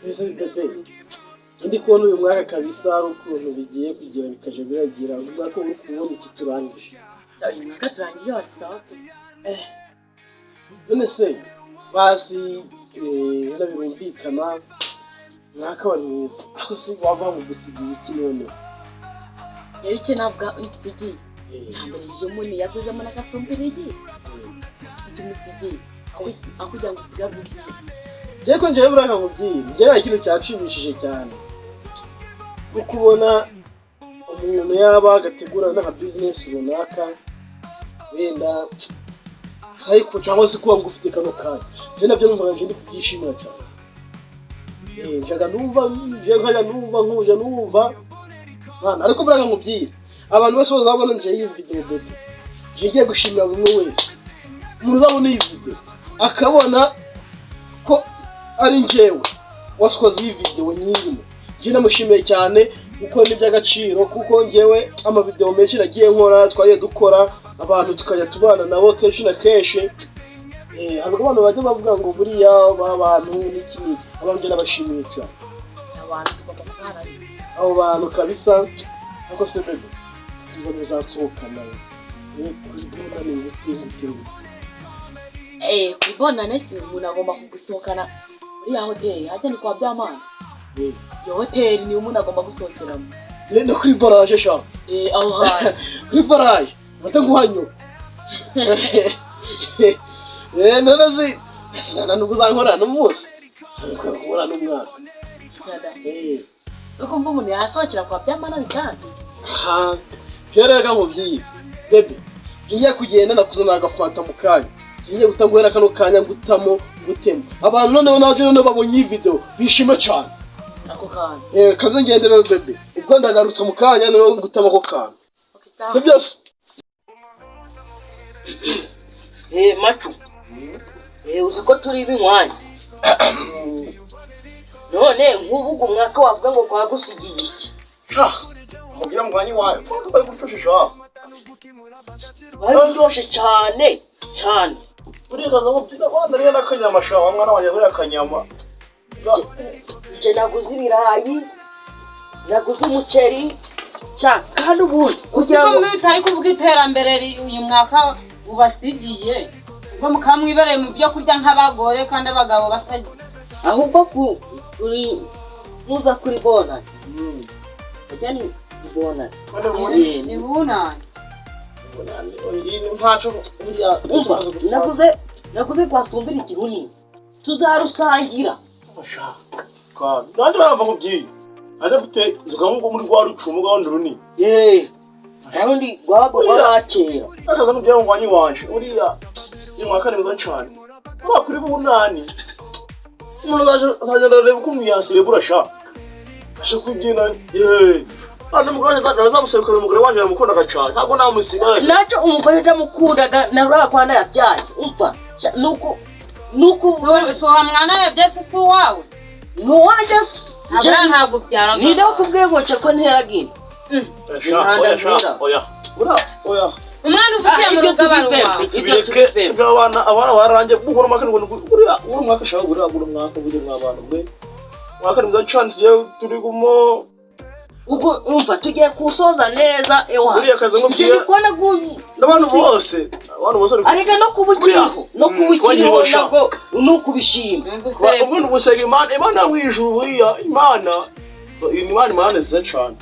Mbese bébé, ndi kubona uyu mwaka kabisa ari ukuntu bigiye kugira bikaja biragira umwaka uri kubona iki turangije. Uyu mwaka turangije watisaba. None se basi wenda birumvikana, umwaka wari mwiza, aho se wava ngo gusigira iki noneho? Rero icyo navuga nsigiye, cyambere ijemo ni yaguzemo n'agasumbirigi. Icyo umusigiye aho kugira ngo usigare usige. Njyewe ko njyewe buriya nkubwiye, njyewe hari ikintu cyanshimishije cyane, nko kubona umuntu yaba agategura n'aka business runaka wenda sayiko, cyangwa se kuba ngo ufite kano kanya. Njye nabyo numvaga nje ndi kubyishimira cyane. Njaga numva nje nkajya numva nkuje numva mwana, ariko buriya nkubwire, abantu bose bazabona nje iyi video, bébé, nje ngiye gushimira buri umwe wese. Umuntu uzabona iyi video akabona ko ari njyewe wakoze iyi video nyirimo, njye namushimiye cyane kuko ni iby'agaciro, kuko njyewe amavideo menshi nagiye nkora, twagiye dukora, abantu tukajya tubana nabo kenshi na kenshi. Hari abantu bajya bavuga ngo buriya ba bantu n'iki n'iki, abantu njye nabashimiye cyane. Abantu tugomba kubaharanira. Abo bantu kabisa. Ariko se bébé, ngo ntuzansohokana kuri bonane gute gute gute? Kuri bonane si umuntu agomba kugusohokana muri ya hoteli hajya ni kwa Byamana. Iyo hoteli niyo umuntu agomba gusohokeramo. No kuri baraje sha. Aho hantu. Kuri baraje mate nguha nyoko. None se nubwo uzankora n'umunsi nkora n'umwaka. Ukumva umuntu yasohokera kwa Byamana bikanze. Aha kera, reka nkubwiye bébé, ngiye kugenda nakuzanira agafanta mu kanya, ngiye gutaguhera kano kanya ngutamo ngutema abantu. Noneho naje, noneho babonye iyi video bishime cyane. Ako kantu. Kaze ngende rero bébé, ubwo ndagarutse mu kanya, noneho ngutama ako kantu. Okay, sawa. Si byose. Macu. Uzi ko turi ibinywanyi. None nk'ubu ugu mwaka wavuga ngo kwagusigiye iki? Ah, mubwira mwanyi wayo ko bari gufashisha. Wari uryoshye cyane cyane. Buriya kaza nkubwira abana rero n'akanyama sha, wa mwana wanjye, buriya akanyama. Nje naguze ibirayi, naguze umuceri, sha kandi ubundi kugira Usiko ngo bitari kuvuga iterambere uyu mwaka ubasigiye, ubwo mukaba mwibereye mu byo kurya nk'abagore kandi abagabo batajya. Ahubwo ku kuri muza kuri bonane. Ujya ni bonane. Ni bunani. Ntacyo buriya. Umva, naguze kwasumbira ikiruni. Tuzarusangira. Nanjye barava nkubwiye aje mfite zuka nko muri rwa rucumu gahunda runini. Narundi rwabaga rw'abakera. Akaza nkubwira ngo mwanyi wanje, uriya ni mwaka ni mwiza cyane, uriya kuri bunani umuntu azagenda areba ukuntu yaserebura sha, ashe kubyina yeee. None umugore wanjye azamuserukira, umugore wanjye aramukundaga cyane, ntabwo namusigaye. Nacyo umugore ndamukundaga, narura kwana yabyaye. Umva, sha, nuku Si uwa mwana yabyaye se, si uwawe? Nuwanjye se. Ntabwo ntabwo ubyara. Ninde wakubwiye ngo nce ko nteraga inda? Oya sha, oya, uriya oya. Umwana ufitiye Ah, mu ibyo rugo aba ari tubivemo. uwawe. Ibyo Tubireke. tubivemo. Ibyo abana barangiye gukora umwaka ngo uriya uri umwaka shaka, uriya uri umwaka buri mwabana mwe, umwaka ni mwiza cyane, tugiye turi gumo. Ubwo umva tugiye kusoza neza ewa. Buriya kazi Ibyo nkubwiye ni kubona n'abantu bose, abantu bose arega no kuba ukiriho, no kuba ukiriho nabwo ni ukubishima. Ubundi gusenga Imana, Imana mu ijuru, buriya Imana ni Imana, Imana nziza cyane.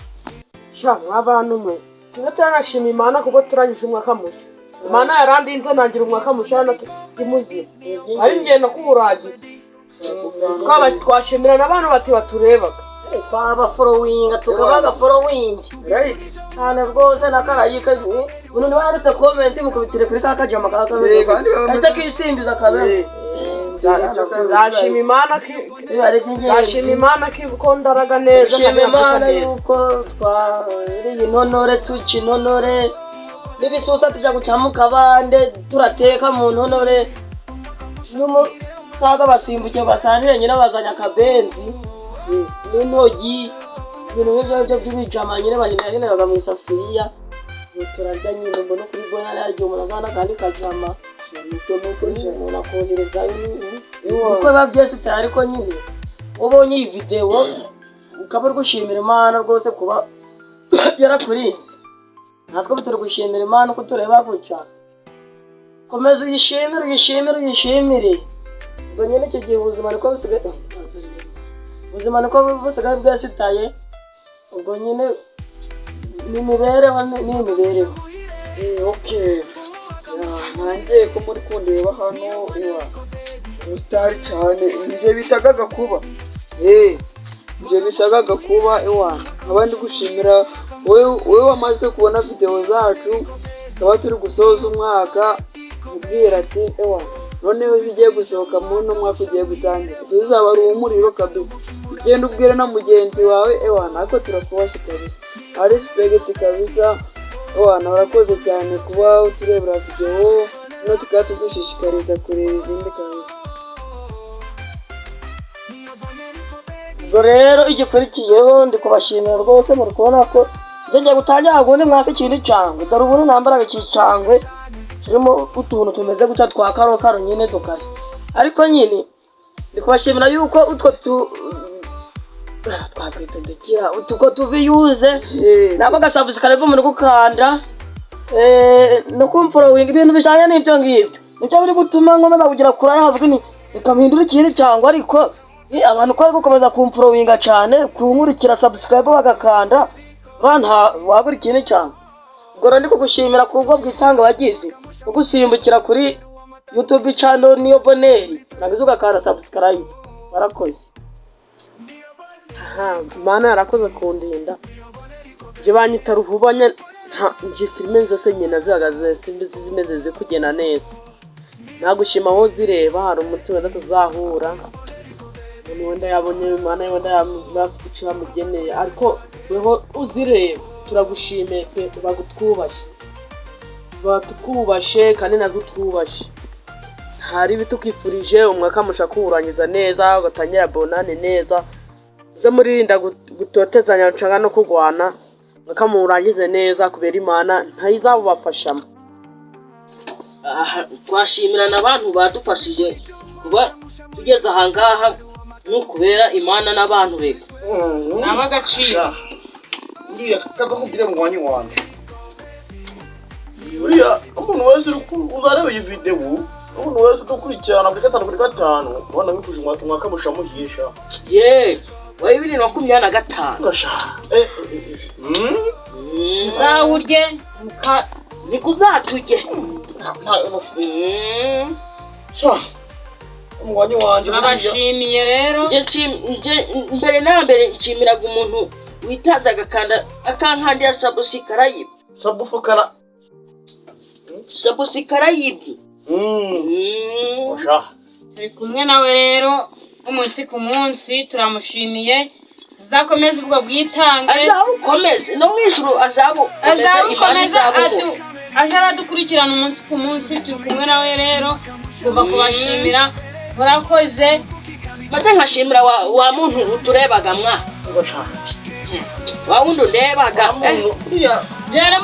Sha mw'abantu mwe, tumwe turanashima Imana kuko turangije umwaka mushya. Imana yarandinze ntangira umwaka mushya ndi muzima, ari ngenda k'uburagiza. Twaba twashimira n'abantu bati baturebaga. Twaba followinga tukaba following cyane rwose n'akarayika. Umuntu niba yanditse comment, mukubitire kuri ka kajama ka kahita kisimbiza kabe. Nzashima Imana nzashima Imana ko ndaraga neza. Shima kandi Imana neza. Yuko twariye intonore, tuca intonore n'ibisusa, tujya guca mu kabande, turateka mu ntonore n'umusaza basimbuke basanire nyina, bazanye akabenzi n'intogi, ibintu nk'ibyo ngibyo by'ibijama nyine bahinahinaga mu isafuriya. Ubu turarya nyine. Mbona kuri bona yaryo umuntu azana akandi kajama, umuntu akoherezayo, uko biba byose, ariko nyine Ubonye iyi videwo ukaba uri gushimira Imana rwose kuba yarakurinze, natwe turi gushimira Imana uko tureba gutya. Komeza uyishimire, uyishimire, uyishimire. Ubwo nyine icyo gihe ubuzima niko busigaye bwasitaye. Ubwo nyine ni imibereho, ni imibereho. Okay. Ya, nanjye ko muri kundeba hano, ewa umusitari cyane, ibyo bitaga gakuba, ibyo bitaga gakuba. Ewa, nkaba ndi gushimira wowe wamaze kubona videwo zacu, tukaba turi gusoza umwaka, ubwira ati ewa noneho zigiye gusohoka muri uno mwaka ugiye gutangira, zo zizaba ari umuriro kabisa. Ugenda ubwire na mugenzi wawe. Ewa, natwe turakubashye kabisa, ari respect kabisa. Ewa, urakoze cyane kuba uturebera videwo, no tukaba tugushishikariza kureba izindi kabisa. Ubwo rero igikurikiyeho, ndi kubashimira rwose. Muri kubona ko njye ngiye gutangira ubundi mwaka ikindi cangwe. Dore ubundi nambaraga iki cangwe kirimo utuntu tumeze gutya twa karokaro nyine dukase, ariko nyine ndi kubashimira yuko utwo tu twakwita dukira utuko tuviyuze nako gasubscribe muri gukanda no kumfollowing, ibintu bijanye n'ibyo ngibyo nibyo biri gutuma nkomeza kugira kure havuga ni reka mpindure ikindi cyangwa. Ariko ni abantu ko bari gukomeza kumfollowinga cyane, kunkurikira, subscribe bagakanda, nta wabura ikindi cyangwa. Ubwo rero ndi kugushimira kubwo bwitanga wagize kugusimbukira kuri YouTube channel Niyo Boneri, nagize ugakanda subscribe. Barakoze. Aha, Imana yarakoze kundinda. Njye banyita Ruhubanya. Nje filime zose nyina zihagaze zimeze ziri kugenda neza. Nagushima aho zireba. Hari umunsi wenda tuzahura, umuntu wenda yabonye Imana, wenda afite icyo yamugeneye, ariko weho uzireba turagushimiye pe. Bagutwubashye, batukubashe kandi nazo utwubashe. Hari ibitukifurije umwaka musha kuwurangiza neza, ugatangira bonane neza. Uze muririnda gutotezanya cyangwa no kurwana, mwaka muwurangize neza kubera Imana ntayizabubafashamo. Aha twashimira n'abantu badufashije kuba tugeze aha ngaha, ni ukubera Imana n'abantu reka. Ni ab'agaciro. Uriya kakakubwire munywanyi wanjye, uriya umuntu wese uzareba iyi videwo, umuntu wese udukurikirana kuri gatanu kuri gatanu, ubona mwifuje umwaka mushamuhisha. Ye wa 2025. Ngasha. Uzawurye. Niko uzatujye. Sha, umunywanyi wanjye buriya. Turabashimiye rero. Nje mbere na mbere nshimiraga umuntu witanze agakanda akankandira subscribe. Sabufukara. Subscribe. Sha. Turi kumwe nawe rero umunsi ku munsi, turamushimiye. Azakomeze ubwo bwitange. Azabukomeze no mu ijuru, azabukomeza, Imana azabukomeza izabumu aje aradukurikirana umunsi ku munsi. Turi kumwe nawe rero, tugomba kubashimira, murakoze. Maze nkashimira wa muntu uturebaga mwa Ngasha. wa wundi undebaga. Muntu uriya. Rero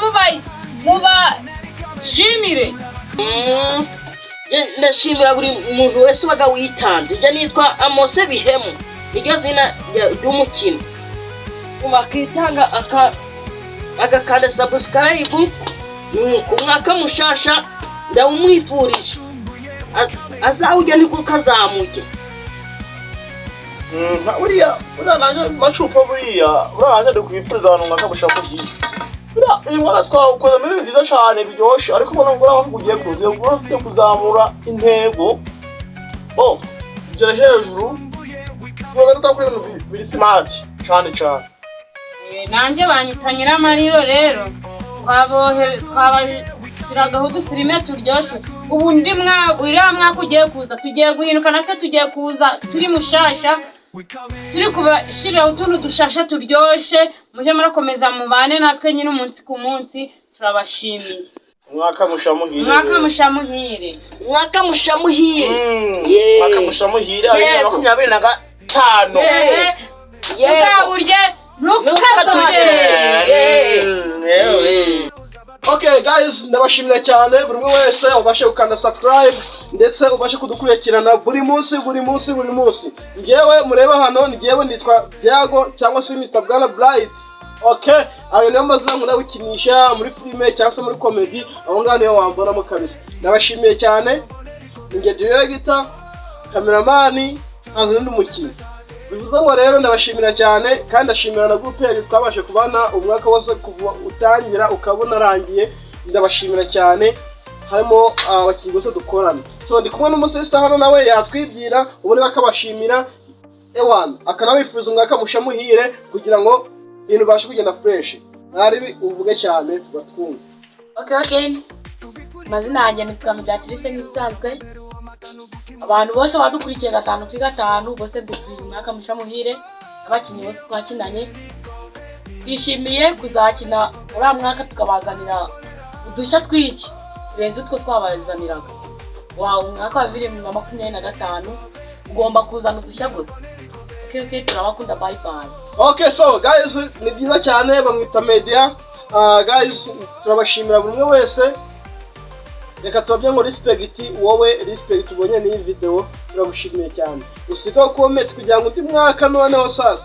mubashimire. Nje ndashimira buri muntu wese ubaga witanze. Nje nitwa Amose Bihemu, niryo zina ry'umukino. Bakitanga agakanda subscribe ku mwaka mushasha, ndawumwifurije. Azawujya ntikukazamuke. Uriya nanjye macupa, buriya nanjye ndi kwifuriza abantu umwaka mushamuhisha. Buriya uyu mwaka twawukoze muri ibintu byiza cyane biryoshye, ariko ubona ngo uriya ugiye kuza ufite kuzamura intego, oh, kugera hejuru tuba tutakora ibintu biri smart cyane cyane. Nanjye banyita Nyiramariro. Rero twabashyiragaho udufilime turyoshye. Ubu ndi uriya mwaka ugiye kuza, tugiye guhinduka natwe, tugiye kuza turi mushasha, turi kubashyiriraho utuntu dushasha turyoshye. Mujye murakomeza mubane natwe nyine umunsi ku munsi. Turabashimiye. Umwaka mushamuhire. Umwaka mushamuhire. Umwaka mushamuhire. Yeee. Umwaka mushamuhire wa bibiri na Yego. 25. Yeee. Yego. Tuzawurye ntukaturye. Ntukaturye. Yewe. Okay guys, ndabashimira cyane buri umwe wese ubashe gukanda subscribe ndetse ubashe kudukurikirana buri munsi, buri munsi, buri munsi. Njyewe mureba hano ni njyewe, nitwa Byago cyangwa se Mr Bwana Bright. Okay, ayo niyo mazina nkunda gukinisha muri filime cyangwa se muri comedy, aho ngaho niyo wambonamo kabisa. Ndabashimiye cyane. Ni director, cameraman, nkaza n'undi mukinnyi. Bivuze ngo rero ndabashimira cyane, kandi ndashimira na groupe yacu twabashe kubana umwaka wose kuva utangira ukabona arangiye. Ndabashimira cyane, harimo abakinnyi bose dukorana. So ndi kumwe n'umusista hano, nawe yatwibwira, ubundi bakabashimira, ewana akanabifuza umwaka musha muhire kugira ngo ibintu bibashe kugenda fresh. Mwari uvuge cyane batwumve. Okay. Amazina yanjye nitwa Mediatrice nk'ibisanzwe. Abantu bose badukurikiye gatanu kuri gatanu, bose mbifurije umwaka musha muhire. Abakinnyi bose twakinanye twishimiye kuzakina uriya mwaka, tukabazanira udushya twinshi turenze utwo twabazaniraga. Wawe umwaka wa 2025 ugomba kuzana udushya gusa. Okay, turabakunda, bye bye. Okay, so guys, ni byiza cyane, bamwita Media. Guys, turabashimira buri umwe wese. Reka tubabye ngo respect, wowe respect ubonye n'iyi video, turagushimiye cyane. Usigaho comment kugira ngo undi mwaka noneho sasa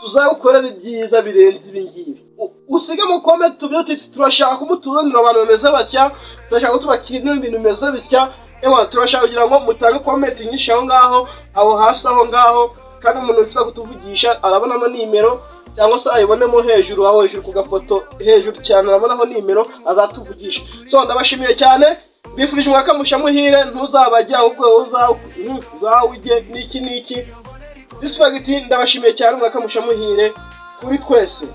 tuzagukorera ibyiza birenze ibi ngibi. Usige mu comment tubyo uti turashaka kumutuzanira abantu bameze batya, turashaka ko tubakinira ibintu bimeze bitya. Ewa, turashaka kugira ngo mutange comment nyinshi aho ngaho, aho hasi aho ngaho. Kandi umuntu wifuza kutuvugisha arabonamo nimero, cyangwa se ayibonemo hejuru aho hejuru ku gafoto hejuru cyane, arabonaho nimero azatuvugisha. So ndabashimiye cyane, mbifurije umwaka musha muhire, ntuzabajye ahubwo uzawujye n'iki n'iki. Respect, ndabashimiye cyane, umwaka musha muhire kuri twese.